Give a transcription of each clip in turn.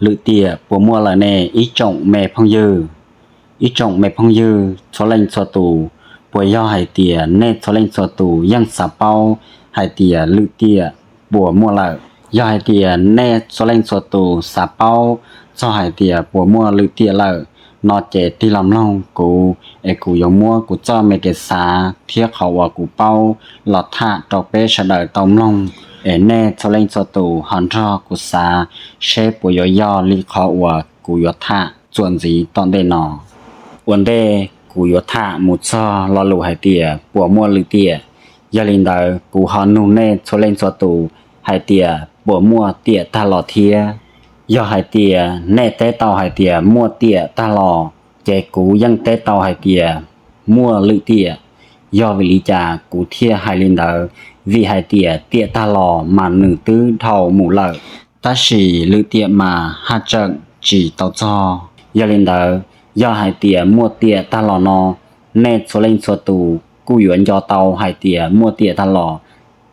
lwm tiam puas muaj lawm ne ib tsoom me phooj ywg? Ib tsoom me phooj ywg txhua leej txhua tus, puas yog hais tias nej txhua leej txhua tus yeej xav paub hais tias lwm tiam puas muaj lawm? Yog hais tias nej txhua leej txhua tus xav paub txog hais tias puas muaj lwm tiam lawm no ces tig los mloog kuv es kuv yuav muab kuv txoj me kev xav thiab qhov uas kuv paub los tham rau peb sawv daws tau mloog, es nej txhua leej txhua tus ho nrog kuv xav seb puas yuav yog li qhov uas kuv yuav tham txuas ntxiv tom ntej no. Ua ntej kuv yuav tham mus txog lo lus hais tias puas muaj lwm tiam, yog li ntawd kuv ho nug nej txhua leej txhua tus hais tias puas muaj tiam tag los thiab? Yog hais tias nej teb tau hais tias muaj tiam tag los, ces kuv yeej teb tau hais tias muaj lwm tiam. Yog vim li cas kuv thiaj hais li ntawd? Vim hais tias tiam tag los mas nws twb dhau mus lawm, tab sis lwm tiam mas haj tseem tsis tau txog. Yog li ntawd, yog hais tias muaj tiam tag los no, nej txhua leej txhua tus kuj yuav nco tau hais tias muaj tiam tag los.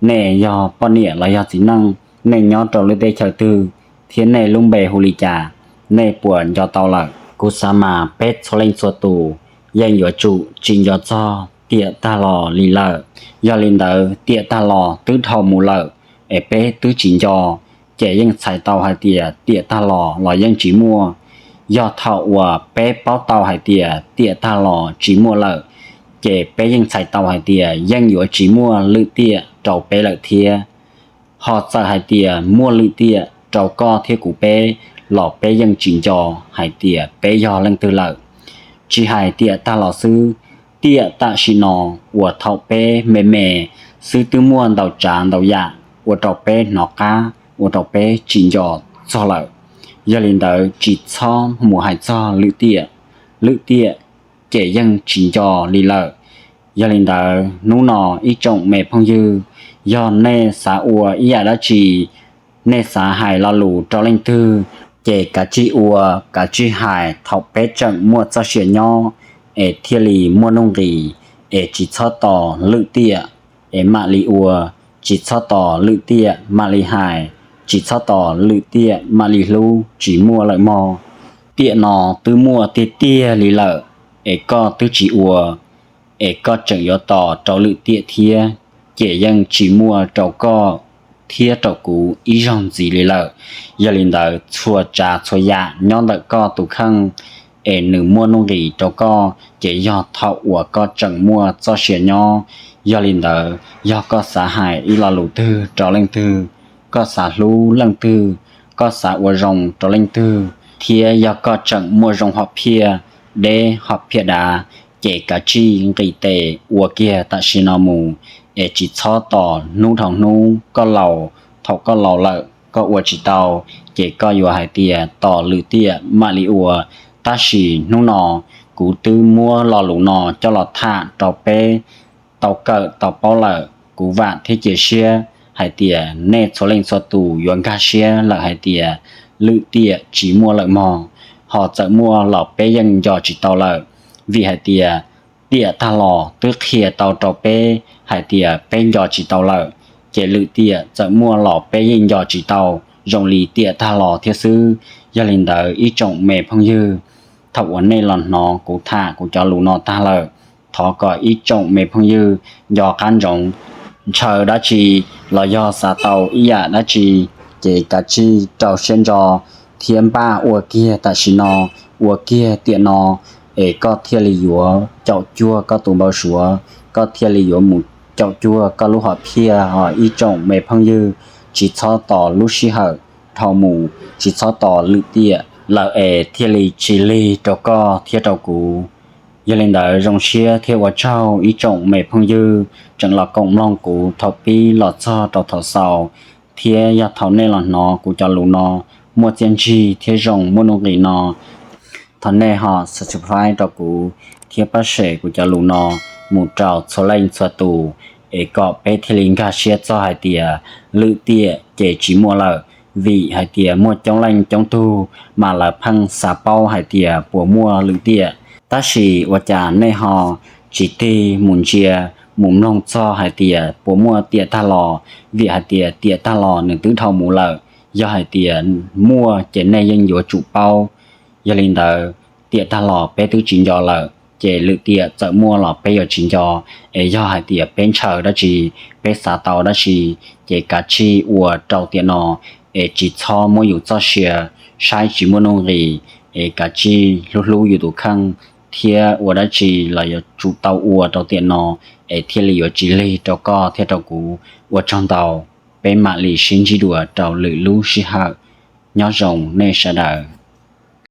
Nej yog poj niam los yog txiv neej, nej nyob rau lub teb chaws twg, thiab nej lub npe hu li cas, nej puas nco tau lawm? Kuv xav mas peb txhua leej txhua tus yeej yuav tsum tsis nco txog tiam tag los li lawm. Yog li ntawd tiam tag los twb dhau mus lawm, es peb twb tsis nco, ces yeej txhais tau hais tias tiam tag los los yeej tsis muaj. Yog thaum uas peb paub tau hais tias tiam tag los tsis muaj lawm, ces peb yeej txhais tau hais tias yeej yuav tsis muaj lwm tiam rau peb lawm thiab. Ho txawm hais tias muaj lwm tiam rau koj thiab kuv peb los peb yeej tsis nco hais tias peb yog leej twg lawm. Tsis hais tiam tag los xwb, tiam tam sim no uas thaum peb me me xwb twb muaj ntau tsav ntau yam ua rau peb hnov qab, ua rau peb tsis nco txog lawm. Yog li ntawd tsis txhob mus hais txog lwm tiam, lwm tiam ces yeej tsis nco li lawm. Yog li ntawd hnub no ib tsoom me phooj ywg, yog nej xav ua ib yam dab tsi, nej xav hais lo lus rau leej twg, ces kav tsij ua, kav tsij hais thaum peb tseem muaj txoj sia nyob, es thiaj li muaj nuj nqis, es tsis txhob tos lwm tiam es mam li ua, tsis txhob tos lwm tiam mam li hais, tsis txhob tos lwm tiam mam li hlub, tsis muaj lawm mog. Tiam no twb muaj tiag tiag li lawm, es koj twb tsis ua, es koj tseem yuav tos rau lwm tiam thiab, ces yeej tsis muaj rau koj thiab rau kuv ib zaug ntxiv li lawm. Yog li ntawd txhua tsav txhua yam nyob ntawm koj tus kheej es nws muaj nuj nqis rau koj, ces yog thaum uas koj tseem muaj txoj sia nyob. Yog li ntawd yog koj xav hais ib lo lus twg rau leej twg, koj xav hlub leej twg, koj xav ua zoo rau leej twg, thiab yog koj tseem muaj zoo hom phiaj deb hom phiaj dav, ces kav tsij nqis tes ua kiag tam sim no mus, es tsis txhob tos hnub dhau hnub koj laus. Thaum koj laus lawm koj ua tsis tau, ces koj yuav hais tias tos lwm tiam mam li ua. Tab sis hnub no kuv twb muab lo lus no coj los tham rau peb tau kawm tau paub lawm. Kuv vam thiab cia siab hais tias nej txhua leej txhua tus yuav nkag siab lawm hais tias lwm tiam tsis muaj lawm mog. Ho txawm muaj los peb yeej nco tsis tau lawm, vim hais tias tiam tag los twb qhia tau rau peb hais tias peb nco tsis tau lawm, ces lwm tiam txawm muaj los peb yeej nco tsis tau zoo li tiam tag los thiab xwb. Yog li ntawd ib tsoom me phooj ywg, thaum uas nej los hnov kuv tham kuv cov lus no tag lawm, thov kom ib tsoom me phooj ywg nco qab ntsoov, ntshaw dab tsi los yog xav tau ib yam dab tsi, ces kav tsij rau siab ntso thiab npaj ua kiag tam sim no, ua kiag tiam no, es koj thiaj li yuav caum cuag koj tus npau suav, koj thiaj li yuav mus caum cuag koj lub hom phiaj. Ho ib tsoom me phooj ywg, tsis txhob tos lub sij hawm dhau mus, tsis txhob tos lwm tiam lawm es thiaj li tsis lig rau koj thiab rau kuv. Yog li ntawd zoo siab thiab ua tsaug ib tsoom me phooj ywg tseem los koom mloog kuv thaum pib los txog rau thaum xaus, thiab yog thaum nej los hnov kuv cov lus no muaj txiaj ntsig thiab zoo muaj nuj nqis no, thov nej ho subscribe rau kuv thiab pab share kuv cov lus no mus rau txhua leej txhua tus, es kom peb thiaj li nkag siab txog hais tias lwm tiam ces tsis muaj lawm. Vim hais tias muaj coob leej coob tug mas lawv pheej xav paub hais tias puas muaj lwm tiam, tab sis ua cas nej ho tsis tig mus ntsia mus mloog txog hais tias puas muaj tiam tag los? Vim hais tias tiam tag los nws twb dhau mus lawm, Yog hais tias muaj ces nej yeej yuav tsum paub. Yog li ntawd, tiam tag los peb twb tsis nco lawm, ces lwm tiam txawm muaj los peb yuav tsis nco. Es yog hais tias peb ntshaw dab tsi, peb xav tau dab tsi, ces kav tsij ua rau tiam no, es tsis txhob muab yus txoj sia saib tsis muaj nuj nqis, es kav tsij hlub hlub yus tus kheej, thiab ua dab tsi los yuav tsum tau ua rau tiam no, es thiaj li yuav tsis lig rau koj thiab rau kuv. Ua tsaug ntau, peb mam li sib ntsib dua rau lwm lub sij hawm. Nyob zoo nej sawv daws.